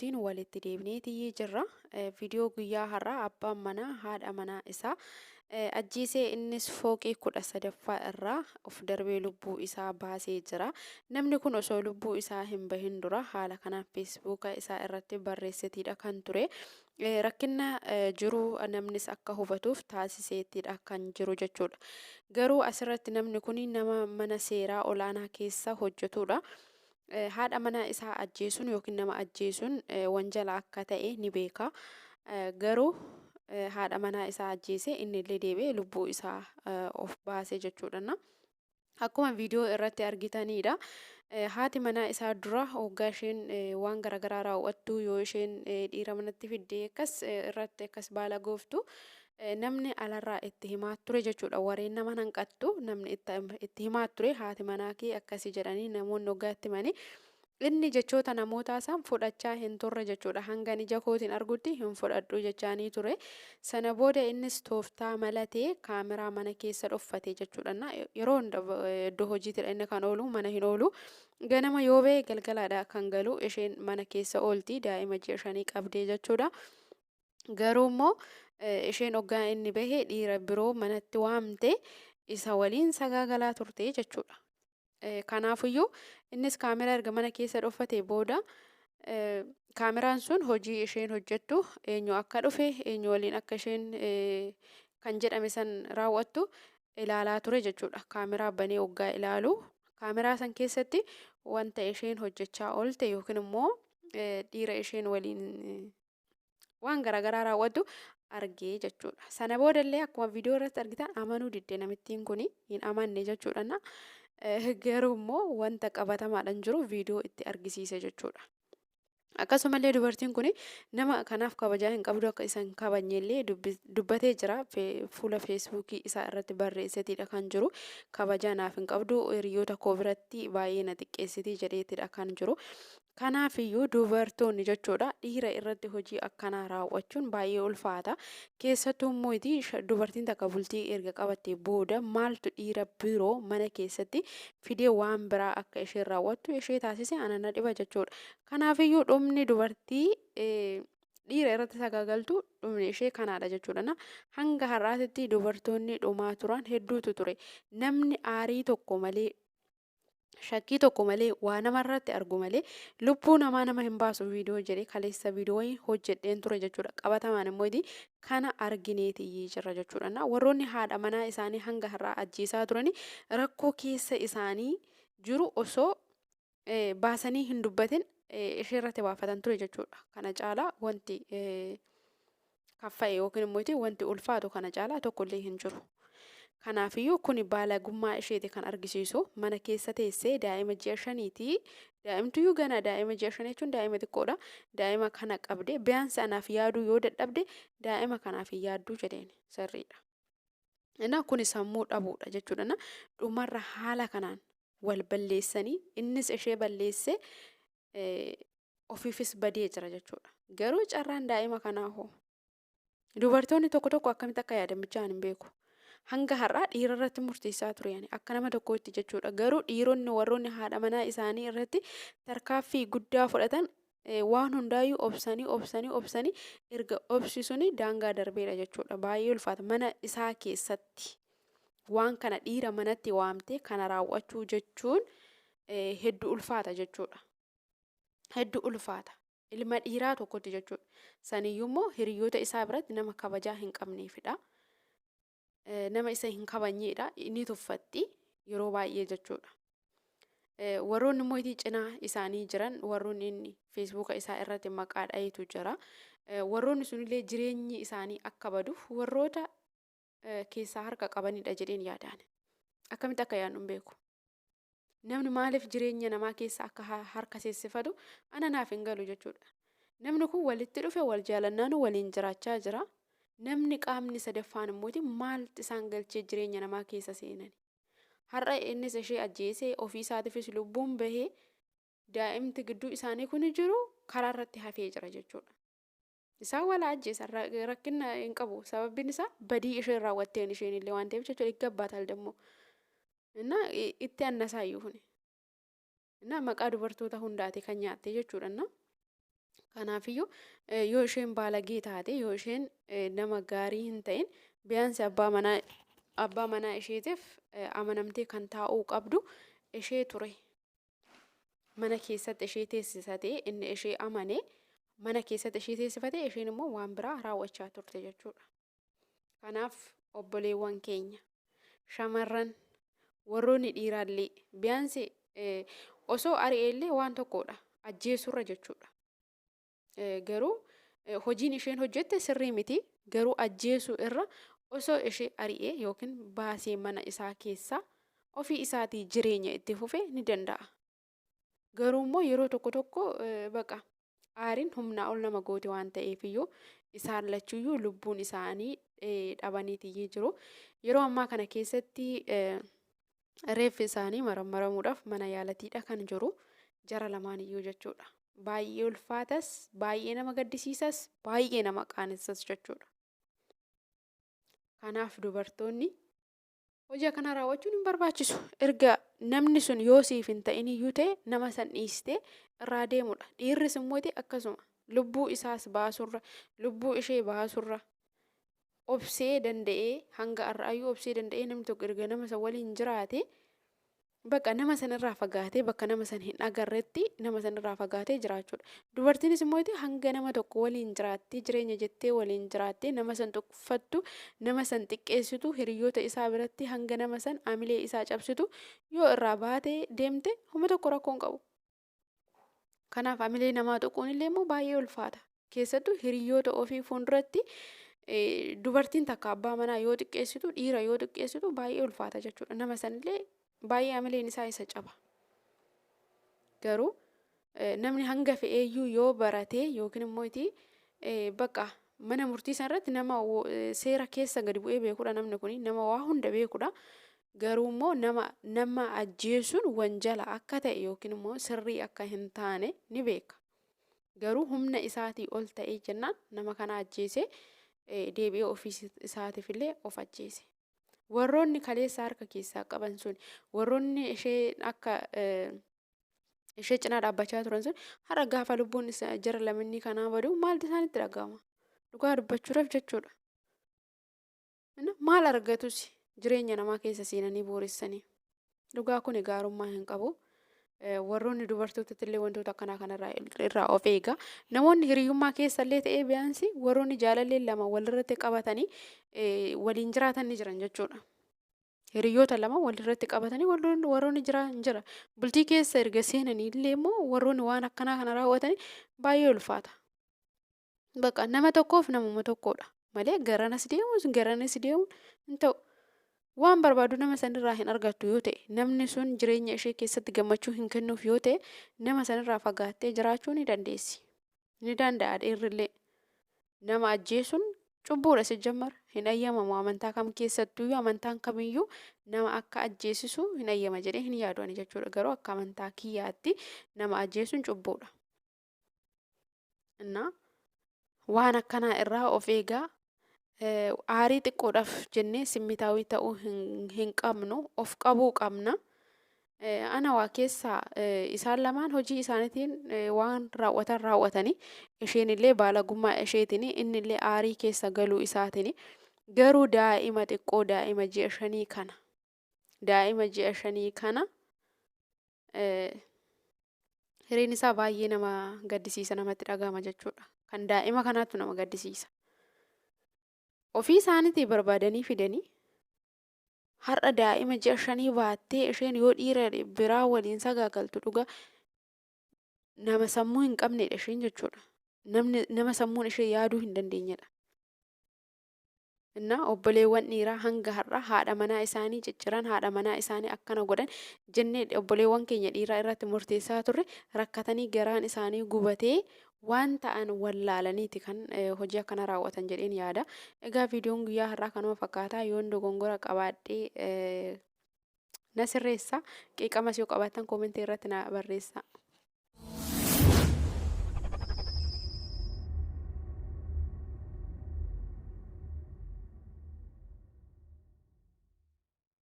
Viidiyootiin walitti deebineetii jirra. Viidiyoo guyyaa har'aa abbaan manaa haadha manaa isaa ajjeesee innis fooqii 13ffaa irraa of darbee lubbuu isaa baasee jira. Namni kun osoo lubbuu isaa hin bahin dura haala kanaan feesbuuka isaa irratti barreessetiidha kan ture. Rakkinna jiru namnis akka hubatuuf taasiseettiidha kan jiru jechuudha. Garuu asirratti namni kun nama mana seeraa olaanaa keessa hojjetudha. Haadha manaa isaa ajjeesuun yookiin nama ajjeesuun wanjala akka ta'e ni beeka. Garuu haadha manaa isaa ajjeese inni illee deebi'ee lubbuu isaa of baase jechuudha. Akkuma viidiyoo irratti argitanidha. Haati manaa isaa dura hoggaa isheen waan garaagaraa raawwattu yoo isheen dhiira manatti fiddee akkas irratti akkas baala gooftu namni alarraa itti himaa ture jechuudha. Wareen nama hanqattu namni itti himaa ture haati manaa kee akkasi jedhanii namoonni hoggaa itti himanii inni jechoota namootaa san fudhachaa hin turre jechuudha. Hangan ija kootiin argutti hin fudhadhu jechaanii ture. Sana booda innis tooftaa malatee kaameraa mana keessa dhoffate jechuudha. Yeroo hunda iddoo hojiitidha inni kan oolu mana hin oolu. Ganama yoo ba'e galgalaadha kan galu isheen mana keessa oolti daa'ima ji'a shanii qabdee jechuudha. Garuu immoo isheen hoggaa inni bahe dhiira biroo manatti waamte isa waliin sagaagalaa turte jechuudha. Kanaafuyyuu innis kaameraa erga mana keessa dhoffatee booda kaameraan sun hojii isheen hojjettu eenyu akka dhufe eenyu waliin akka isheen kan jedhame san raawwattu ilaalaa ture jechuudha. Kaameraa banee hoggaa ilaalu kaameraa san keessatti wanta isheen hojjechaa oolte yookiin immoo dhiira isheen waliin waan garaagaraa raawwatu argee jechuudha. Sana boodallee akkuma viidiyoo irratti argitan amanuu didde namittiin kun hin amanne jechuudha. Garuu immoo wanta qabatamaadhaan jiru viidiyoo itti argisiise jechuudha. Akkasumallee dubartiin kun nama kanaaf kabajaa hin qabdu akka isa hin kabajnellee dubbatee jira. Fuula feesbuukii isaa irratti barreessetiidha kan jiru. Kabajaa naaf hin qabdu hiriyoota koo biratti baay'ee na xiqqeessitii jedheetidha kan jiru. Kanaafiyyuu dubartoonni jechuudha dhiira irratti hojii akkanaa raawwachuun baay'ee ulfaata. Keessattuu immoo dubartiin takka bultii erga qabattee booda maaltu dhiira biroo mana keessatti fidee waan biraa akka isheen raawwattu ishee taasise ana na dhiba jechuudha. Kanaafiyyuu dhumni dubartii dhiira irratti sagaagaltu dhumni ishee kanaadha jechuudha. Hanga har'aatitti dubartoonni dhumaa turan hedduutu ture. Namni aarii tokko malee shakkii tokko malee waa nama irratti argu malee lubbuu namaa nama hin baasu viidiyoo jedhee kaleessa viidiyoo wayii hojjedheen ture jechuudha. Qabatamaan immoo kana argineeti jirra jechuudha. Na warroonni haadha manaa isaanii hanga har'aa ajjeesaa turanii rakkoo keessa isaanii jiru osoo baasanii hin dubbatin ishee irratti baafatan ture jechuudha. Kana caalaa wanti kaffa'e yookiin immoo wanti ulfaatu kana caalaa tokkollee hin jiru. Kanaafiyyuu kuni baalagummaa isheeti kan argisiisu. Mana keessa teessee daa'ima ji'a shaniiti. Daa'imtuyyuu ganaa daa'ima ji'a shanii jechuun daa'ima xiqqoodha. Daa'ima kana qabdee biyaansi anaaf yaaduu yoo dadhabde daa'ima kanaaf hin yaadduu jedheen sirriidha. Innaa kuni sammuu dhabuudha jechuudha. Dhumarra haala kanaan wal balleessanii innis ishee balleessee ofiifis badee jira jechuudha. Garuu carraan daa'ima kanaa hoo? Dubartoonni tokko tokko akkamitti akka yaadan bichaa ani hin beeku. Hanga har'aa dhiira irratti murteessaa ture ani akka nama tokkootti jechuudha. Garuu dhiironni warroonni haadha manaa isaanii irratti tarkaaffii guddaa fudhatan waan hundaayyuu obsanii obsanii obsanii erga obsi suni daangaa darbeedha jechuudha. Baay'ee ulfaata mana isaa keessatti waan kana dhiira manatti waamtee kana raawwachuu jechuun hedduu ulfaata jechuudha. Hedduu ulfaata. Ilma dhiiraa tokkotti jechuudha. Saniyyuu immoo hiriyoota isaa biratti nama kabajaa hin qabneefidha. Nama isa hin kabajneedha. Ni tuffatti yeroo baay'ee jechuudha. Warroonni immoo itti cinaa isaanii jiran warroonni inni feesbuuka isaa irratti maqaa dhahetu jira. Warroonni sunillee jireenyi isaanii akka baduuf warroota keessaa harka qabanidha jedheen yaadaan. Akkamitti akka yaadnu hin beeku. Namni maaliif jireenya namaa keessa akka harka seessifatu ana naaf hin galu jechuudha. Namni kun walitti dhufe wal jaalannaanu waliin jiraachaa jira. Namni qaamni sadaffaan immooti maaltu isaan galchee jireenya namaa keessa seenani. Har'a innis ishee ajjeesee ofii isaatiifis lubbuun bahee daa'imti gidduu isaanii kun jiru karaa irratti hafee jira jechuudha. Isaan wal ajjeesan rakkina hin qabu. Sababbiin isaa badii isheen raawwatteen isheen illee waan ta'eef jechuudha. Iggabbaatal dammoo. Inna itti annasaayyuu kuni. Inna maqaa dubartoota hundaati kan nyaatte jechuudha. Inna Kanaafiyyuu yoo isheen baalagee taate, yoo isheen nama gaarii hin ta'in, biyaansi abbaa manaa isheetiif amanamtee kan taa'uu qabdu ishee ture. Mana keessatti ishee teessisatee, inni ishee amane mana keessatti ishee teessifatee, isheen immoo waan biraa raawwachaa turte jechuudha. Kanaaf obboleewwan keenya shamarran, warroonni dhiiraallee, biyaansi osoo ari'eellee waan tokkodha ajjeesurra jechuudha. Garuu hojiin isheen hojjette sirrii miti, garuu ajjeesuu irra osoo ishee ari'ee yookiin baasee mana isaa keessaa ofii isaatii jireenya itti fufe ni danda'a. Garuu immoo yeroo tokko tokko baqa aariin humnaa ol nama gooti waan ta'eef iyyuu isaan lachuyyuu lubbuun isaanii dhabaniitiyyee jiru. Yeroo ammaa kana keessatti reeffi isaanii marammaramuudhaaf mana yaalatiidha kan jiru jara lamaan iyyuu jechuudha. Baay'ee ulfaatas, baay'ee nama gaddisiisas, baay'ee nama qaanessas jechuudha. Kanaaf dubartoonni hojii akkanaa raawwachuun hin barbaachisu. Erga namni sun yoo siif hin ta'in iyyuu ta'e, nama san dhiistee irraa deemudha. Dhiirris immoo ta'e akkasuma lubbuu isaas baasurra, lubbuu ishee baasurra, obsee danda'ee, hanga har'aayyuu obsee danda'ee, namni tokko erga nama san waliin jiraate, bakka nama sanirraa fagaatee, bakka nama san hin agarretti nama sanirraa fagaatee jiraachuudha. Dubartiinis immoo hanga nama tokko waliin jiraattee, jireenya jettee waliin jiraattee, nama san tuffattu, nama san xiqqeessitu, hiriyoota isaa biratti hanga nama san amilee isaa cabsitu, yoo irraa baatee deemte homa tokko rakkoo hin qabu. Kanaaf amilee namaa tuquun illee immoo baay'ee ulfaata. Keessattuu hiriyoota ofii fuulduratti dubartiin takka abbaa manaa yoo xiqqeessitu, dhiira yoo xiqqeessitu baay'ee ulfaata jechuudha. Nama sanillee baay'ee amileen isaa isa caba. Garuu namni hanga fe'eeyyuu yoo baratee yookiin immoo itti bakka mana murtii sanarratti nama seera keessa gadi bu'ee beekudha, namni kun nama waa hunda beekudha. Garuu immoo nama ajjeesuun wanjala akka ta'e yookiin immoo sirrii akka hin taane ni beeka. Garuu humna isaatii ol ta'ee jennaan nama kana ajjeesee deebi'ee ofii isaatiif illee of ajjeese. Warroonni kaleessa harka keessaa qaban sun, warroonni ishee akka ishee cinaa dhaabbachaa turan sun, har'a gaafa lubbuun jara laminni kanaa badu maaltu isaanitti dhaga'ama? Dhugaa dubbachuudhaaf jechuudha. Maal argatus jireenya namaa keessa seenanii booressanii? Dhugaa kun gaarummaa hin qabu. Warroonni dubartootatti illee wantoota akkanaa kanarraa irraa of eega. Namoonni hiriyyummaa keessa illee ta'ee, biyaansi warroonni jaalallee lama walirratti qabatanii waliin jiraatan ni jiran jechuudha. Hiriyoota lama walirratti qabatanii warroonni jiran jira. Bultii keessa erga seenanii illee immoo warroonni waan akkanaa kana raawwatanii baay'ee ulfaata. Bakka nama tokkoof namuma tokkodha malee garanas deemuus garanas deemuun hin ta'u. Waan barbaadu nama sanirraa hin argattu yoo ta'e, namni sun jireenya ishee keessatti gammachuu hin kennuuf yoo ta'e, nama sanirraa fagaattee jiraachuu ni dandeessi. Ni danda'a dhiirrillee. Nama ajjeesuun cubbuudha sijjammar, hin ayyamamu amantaa kam keessattuyyuu. Amantaan kamiyyuu nama akka ajjeesisu hin ayyama jedhee hin yaadu ani jechuudha. Garuu akka amantaa kiyyaatti nama ajjeesuun cubbuudha. Innaa waan akkanaa irraa of eegaa. Aarii xiqqoodhaaf jennee simmitaawii ta'uu hin qabnu, of qabuu qabna. Ana waa keessaa isaan lamaan hojii isaaniitiin waan raawwatan raawwatanii, isheen illee baalagummaa isheetiin, inni illee aarii keessa galuu isaatiin. Garuu daa'ima xiqqoo, daa'ima ji'a 5 kana, daa'ima ji'a 5 kana hireen isaa baay'ee nama gaddisiisa, namatti dhagahama jechuudha. Kan daa'ima kanaatu nama gaddisiisa. Ofii isaaniitii barbaadanii fidanii har'a daa'ima ji'a 5 baattee isheen yoo dhiira biraa waliin sagaagaltu, dhuga nama sammuu hin qabnedha isheen jechuudha. Namni nama sammuun ishee yaaduu hin dandeenyedha. Innaa obboleewwan dhiiraa hanga har'a haadha manaa isaanii cicciran, haadha manaa isaanii akkana godhan jennee obboleewwan keenya dhiiraa irratti murteessaa turre, rakkatanii garaan isaanii gubatee waan ta'an wallaalaniiti kan hojii akkana raawwatan jedheen yaada. Egaa viidiyoon guyyaa har'aa kanuma fakkaataa. Yoon dogongora qabaadhee na sirreessa. Qeeqamas yoo qabaattan koomentii irratti na barreessa.